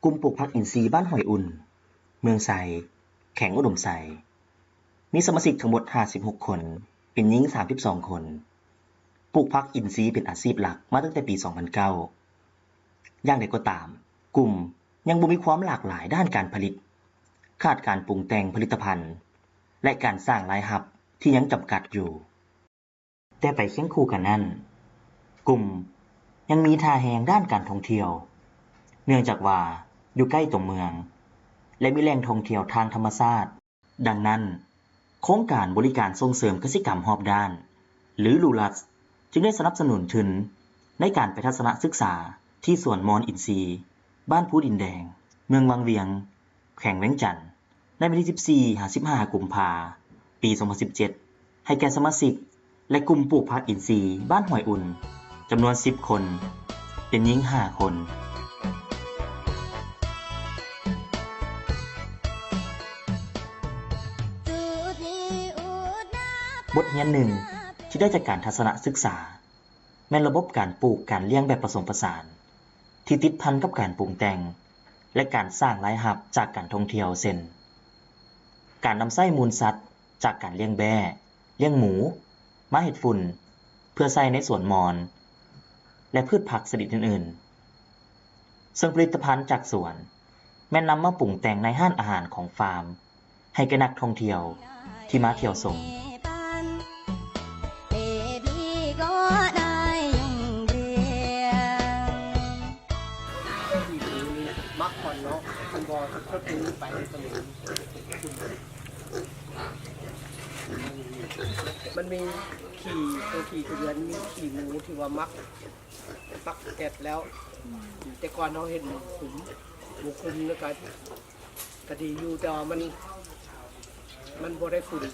ກຸ່ມປູກຜັກອິນຊີບ້ານຫ້ວຍອຸ່ນ ເມືອງໄຊ ແຂວງອຸດົມໄຊ ມີສະມາຊິກທັງໝົດຫ້າສິບຫົກຄົນ, ເປັນຍິງສາມສິບສອງຄົນ. ປູກຜັກອິນຊີເປັນອາຊີບຫຼັກມາຕັ້ງແຕ່ປີສອງພັນເກົ້າ. ຢ່າງໃດກໍຕາມ, ກຸ່ມຍັງບໍ່ມີຄວາມຫຼາກຫຼາຍດ້ານການຜະລິດ, ຂາດການປຸງແຕ່ງຜະລິດຕະພັນ ແລະ ການສ້າງລາຍຮັບທີ່ຍັງຈຳກັດຢູ່. ແຕ່ໄປຄຽງຄູ່ກັນນັ້ນ, ກຸ່ມຍັງມີທ່າແຮງດ້ານການທ່ອງທ່ຽວ, ເນື່ອງຈາກວ່າຢູ່ໃກ້ຕົວເມືອງ ແລະ ມີແຫຼ່ງທ່ອງທ່ຽວທາງທຳມະຊາດ. ດັ່ງນັ້ນ, ໂຄງການບໍລິການສົ່ງເສີມກະສິກຳຮອບດ້ານ ຫຼື ລູລັດ ຈຶ່ງໄດ້ສະໜັບສະໜູນທຶນໃນການໄປທັດສະນະສຶກສາທີ່ສວນມອນອິນຊີ ບ້ານພູດິນແດງ ເມືອງວັງວຽງ ແຂວງວຽງຈັນ ໃນວັນທີສິບສີ່ຫາສິບຫ້າກຸມພາ ປີສອງພັນສິບເຈັດ ໃຫ້ແກ່ສະມາຊິກ ແລະ ກຸ່ມປູກຜັກອິນຊີບ້ານຫ້ວຍອຸ່ນ ຈຳນວນສິບຄົນ, ເປັນຍິງຫ້າຄົນ. ບົດຮຽນໜຶ່ງທີ່ໄດ້ຈາກການທັດສະນະສຶກສາ ແມ່ນລະບົບການປູກການລ້ຽງແບບປະສົມປະສານ ທີ່ຕິດພັນກັບການປຸງແຕ່ງ ແລະ ການສ້າງລາຍຮັບຈາກການທ່ອງທ່ຽວ ເຊັ່ນ ການນຳໃຊ້ມູນສັດຈາກການລ້ຽງແບ້, ລ້ຽງໝູ ມາເຮັດຝຸ່ນ ເພື່ອໃຊ້ໃນສວນມອນ ແລະ ພືດຜັກຊະນິດອື່ນໆ. ເຊິ່ງຜະລິດຕະພັນຈາກສວນ ແມ່ນນຳມາປຸງແຕ່ງໃນຮ້ານອາຫານຂອງຟາມ ໃຫ້ແກ່ນັກທ່ອງທ່ຽວທີ່ມາທ່ຽວຊົມ. ມັກກ່ອນເນາະ ຄັນບໍ່ກໍຄືໄປສະເໝີ ມັນມີຂີ້ ໂຕຂີ້ກະເດືອນ ມີຂີ້ໝູທີ່ວ່າໝັກ ປັກແກັດແລ້ວ ແຕ່ກ່ອນເຮົາເຮັດໝູຂຸມ ໝູຂຸມແລ້ວກະ ກະດີຢູ່ ແຕ່ວ່າມັນ ມັນບໍ່ໄດ້ຝຸ່ນ.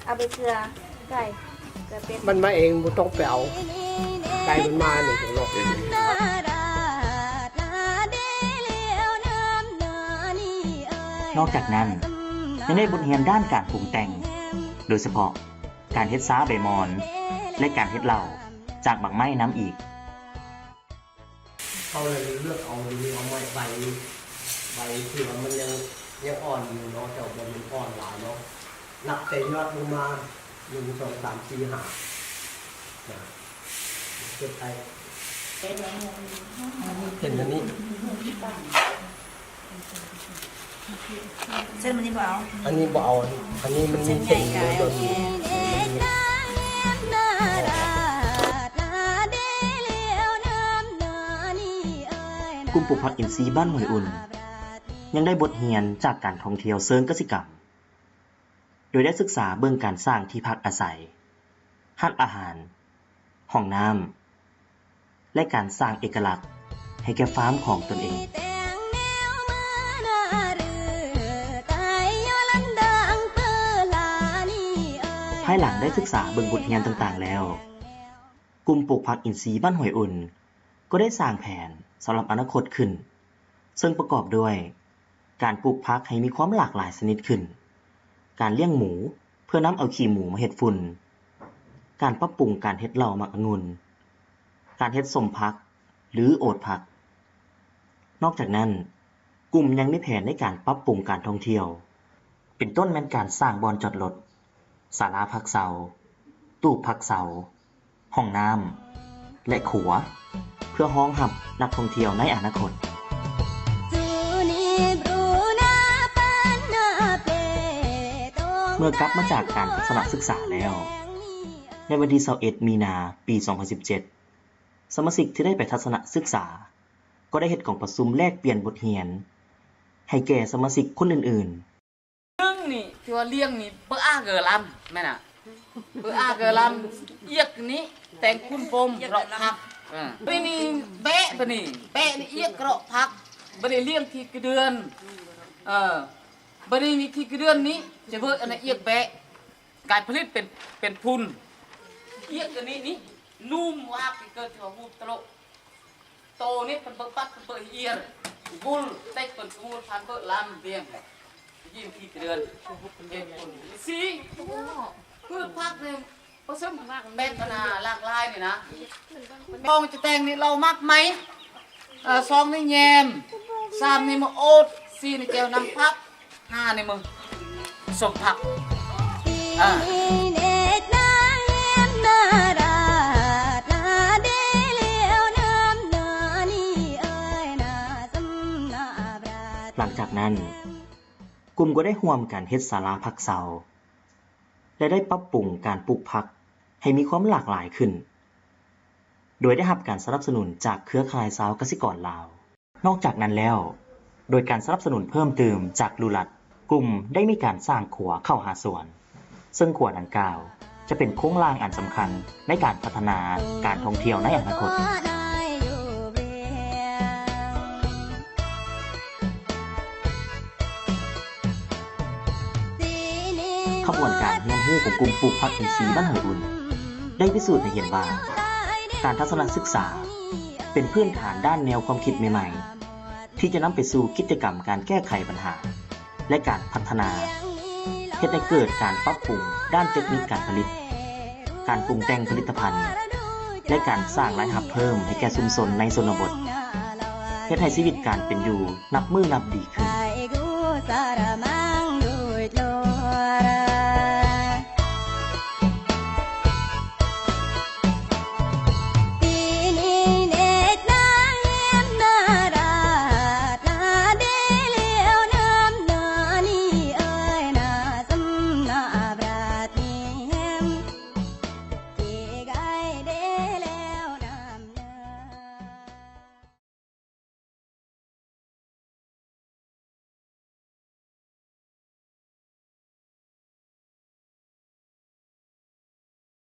ເອົາໄປເຈື່ອໄກ່ ກະເປັນ ມັນມາເອງ ບໍ່ຕ້ອງໄປເອົາ ໄກ່ມັນມານີ້ເນາະ. ນອກຈາກນັ້ນ ຍັງໄດ້ບົດຮຽນດ້ານການປຸງແຕ່ງ ໂດຍສະເພາະ ການເຮັດຊາໃບມອນ ແລະ ການເຮັດເຫຼົ້າຈາກໝາກໄມ້ນຳອີກ. ເຮົາເລີຍເລືອກເອົາ ເອົາໄມ້ ໃບ ໃບທີ່ວ່າມັນຍັງ ຍັງອ່ອນຢູ່ເນາະ ແຕ່ວ່າບໍ່ແມ່ນອ່ອນຫຼາຍເນາະ ນັບແຕ່ຍອດລົງມາ ໜຶ່ງ ສອງ ສາມ ສີ່ ຫ້າ ນະ ເກັບໄປ ເປັນອັນນີ້. ເສັ້ນມັນນີ້ບໍ່ເອົາ ອັນນີ້ບໍ່ເອົາ ອັນນີ້ມັນມີເສັ້ນຢູ່. ກຸ່ມປູກຜັກອິນຊີບ້ານຫ້ວຍອຸ່ນ ຍັງໄດ້ບົດຮຽນຈາກການທ່ອງທ່ຽວເຊີງກະສິກຳ ໂດຍໄດ້ສຶກສາເບິ່ງການສ້າງທີ່ພັກອາໄສ, ຮ້ານອາຫານ, ຫ້ອງນ້ຳ ແລະ ການສ້າງເອກະລັກໃຫ້ແກ່ຟາມຂອງຕົນເອງ. ພາຍຫຼັງໄດ້ສຶກສາເບິ່ງບົດຮຽນຕ່າງໆແລ້ວ, ກຸ່ມປູກຜັກອິນຊີບ້ານຫ້ວຍອຸ່ນ ກໍໄດ້ສ້າງແຜນສຳລັບອະນາຄົດຂຶ້ນ, ເຊິ່ງປະກອບດ້ວຍ ການປູກຜັກໃຫ້ມີຄວາມຫຼາກຫຼາຍຊະນິດຂຶ້ນ, ການລ້ຽງໝູເພື່ອນຳເອົາຂີ້ໝູມາເຮັດຝຸ່ນ, ການປັບປຸງການເຮັດເຫຼົ້າໝາກອະງຸ່ນ, ການເຮັດສົ້ມຜັກ ຫຼື ໂອດຜັກ. ນອກຈາກນັ້ນ, ກຸ່ມຍັງມີແຜນໃນການປັບປຸງການທ່ອງທ່ຽວ, ເປັນຕົ້ນແມ່ນການສ້າງບ່ອນຈອດລົດ, ສາລາພັກເຊົາ, ຕູບພັກເຊົາ, ຫ້ອງນ້ຳ ແລະ ຂົວ ເພື່ອຮອງຮັບນັກທ່ອງທ່ຽວໃນອະນາຄົດ. ເມື່ອກັບມາຈາກການທັດສະນະສຶກສາແລ້ວ, ໃນວັນທີຊາວເອັດ ມີນາ ປີສອງພັນສິບເຈັດ ສະມາຊິກທີ່ໄດ້ໄປທັດສະນະສຶກສາ ກໍໄດ້ເຮັດກອງປະຊຸມແລກປ່ຽນບົດຮຽນໃຫ້ແກ່ສະມາຊິກຄົນອື່ນໆ. ໜຶ່ງນີ້ ທີ່ວ່າລ້ຽງນີ້ ເບີອາເກີລຳ ແມ່ນນະ ເບີອາເກີລຳ ອຽກນີ້ ແຕງກຸນປົມ ເລາະຜັກ ເອີ ບາດນີ້ ແບ້ ບາດນີ້ ແບ້ນີ້ ອຽກເລາະຜັກ ບາດນີ້ ລ້ຽງຂີ້ກະເດືອນ ເອີ ບາດນີ້ ຂີ້ກະເດືອນນີ້ ຈະເບີອັນນັ້ນ ອຽກແບ້ ກາຍຜະລິດເປັນ ເປັນຝຸ່ນ ອຽກອັນນີ້ນີ້ ນູມວາກທີ່ເກີດ ທີ່ວ່າຮູບຕະຫຼົກ ໂຕນີ້ເພິ່ນເບີປັດ ເພິ່ນເບີອຽນ ກຸລເຕັກ ເພິ່ນສະໝູນພັນເບີລຳວຽງ ຍິງທີ່ເດືອນເຮັດຜົນສີ ພືດຜັກນີ້ ປະຊຸມເປັນຄະນະຫຼາກຫຼາຍນີ້ນະ. ສອງຈະແຕ່ງນີ້ເຫຼົ້າໝາກໄມ້, ເອີ ສອງນີ້ແຍມ, ສາມນີ້ໝາກໂອດ, ສີ່ນີ້ແຈ່ວນ້ຳຜັກ, ຫ້ານີ້ໝາກສົ້ມຜັກ. ເອີ ຫຼັງຈາກນັ້ນ ກຸ່ມກໍໄດ້ຮ່ວມກັນເຮັດສາລາພັກເຊົາ ແລະ ໄດ້ປັບປຸງການປູກຜັກໃຫ້ມີຄວາມຫຼາກຫຼາຍຂຶ້ນ ໂດຍໄດ້ຮັບການສະໜັບສະໜູນຈາກເຄືອຂ່າຍຊາວກະສິກອນລາວ. ນອກຈາກນັ້ນແລ້ວ, ໂດຍການສະໜັບສະໜູນເພີ່ມຕື່ມຈາກລູລັດ, ກຸ່ມໄດ້ມີການສ້າງຂົວເຂົ້າຫາສວນ, ເຊິ່ງຂົວດັ່ງກ່າວຈະເປັນໂຄງລ່າງອັນສຳຄັນໃນການພັດທະນາການທ່ອງທ່ຽວໃນອະນາຄົດ. ຂະບວນການຮຽນຮູ້ຂອງກຸ່ມປູກຜັກອິນຊີບ້ານຫ້ວຍອຸ່ນ ໄດ້ພິສູດໃຫ້ເຫັນວ່າ ການທັດສະນະສຶກສາເປັນພື້ນຖານດ້ານແນວຄວາມຄິດໃໝ່ໆ ທີ່ຈະນຳໄປສູ່ກິດຈະກຳການແກ້ໄຂບັນຫາ ແລະ ການພັດທະນາ, ເຮັດໃຫ້ເກີດການປັບປຸງດ້ານເຕັກນິກການຜະລິດ, ການປຸງແຕ່ງຜະລິດຕະພັນ ແລະ ການສ້າງລາຍຮັບເພີ່ມໃຫ້ແກ່ຊຸມຊົນໃນຊົນນະບົດ, ເຮັດໃຫ້ຊີວິດການເປັນຢູ່ນັບມື້ນັບດີຂຶ້ນ.